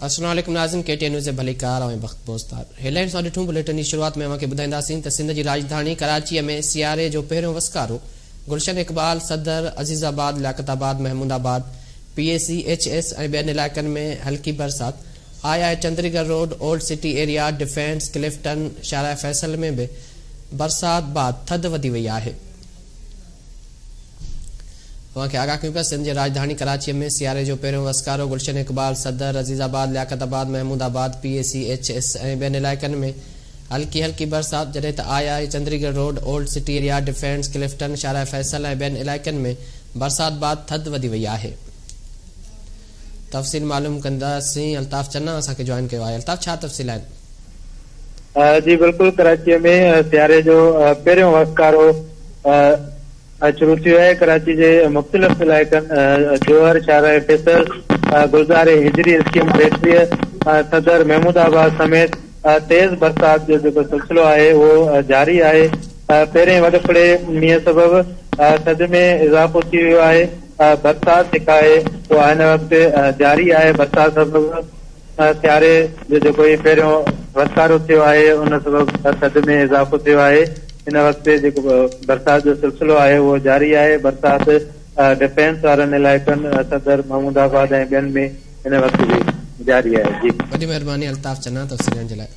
السلام عليڪم ناظرين ڪي ٽي اين نيوز تي ڀليڪار آئون بخت بوستار هيڊلائنز سان ڏٺون بليٽن جي شروعات ۾ اوهان کي ٻڌائينداسين ته سنڌ جي راڄڌاني ڪراچيء ۾ سياري جو پهريون وسڪارو Gulshan Iqbal Saddar Azizabad Liaquatabad Mahmudabad P A C H S ۽ ٻين علائقن ۾ هلڪي برسات I I Chundrigar road old city area defence Clifton Shahrah Faisal ۾ به برسات بعد ٿڌ وڌي وئي آهي. اوهان کي آگاهه ڪيون پيا سنڌ جي راڄڌاڻي ڪراچيء ۾ سياري جو پهريون وسڪارو Gulshan Iqbal, Saddar, Azizabad, Liaquatabad, Mahmudabad, P A C H S ۽ ٻين علائقن ۾ هلڪي هلڪي برسات جڏهن ته I I Chundrigar road, old city area, defence, Clifton, Shahrah Faisal ۽ ٻين علائقن ۾ برسات بعد ٿڌ وڌي وئي آهي. تفصيل معلوم ڪنداسين الطاف چنا اسان کي جوائن ڪيو آهي الطاف ڇا تفصيل آهن؟ جي بلڪل ڪراچيء ۾ سياري جو پهريون وسڪارو شروع ٿي ويو آهي ڪراچي جي مختلف علائقن جوهر، شاهراهه فيصل، گلزار هجري اسڪيم 33، صدر محمود آباد سميت تيز برسات جو جيڪو سلسلو آهي اهو جاري آهي پهرين وڏڦڙي مينهن سبب ٿڌ ۾ اضافو ٿي ويو آهي برسات جيڪا آهي اها هن وقت جاري آهي برسات سبب سياري جو جيڪو هي پهريون وسڪارو ٿيو آهي ان سبب ٿڌ ۾ اضافو ٿيو آهي هن وقت جيڪو برسات جو سلسلو آهي اهو جاري آهي برسات ڊفينس وارن علائقن صدر محمود آباد ۽ ٻين ۾ هن وقت به جاري آهي جي. وڏي مهرباني الطاف چنا تفصيل ڏيڻ جي لاء.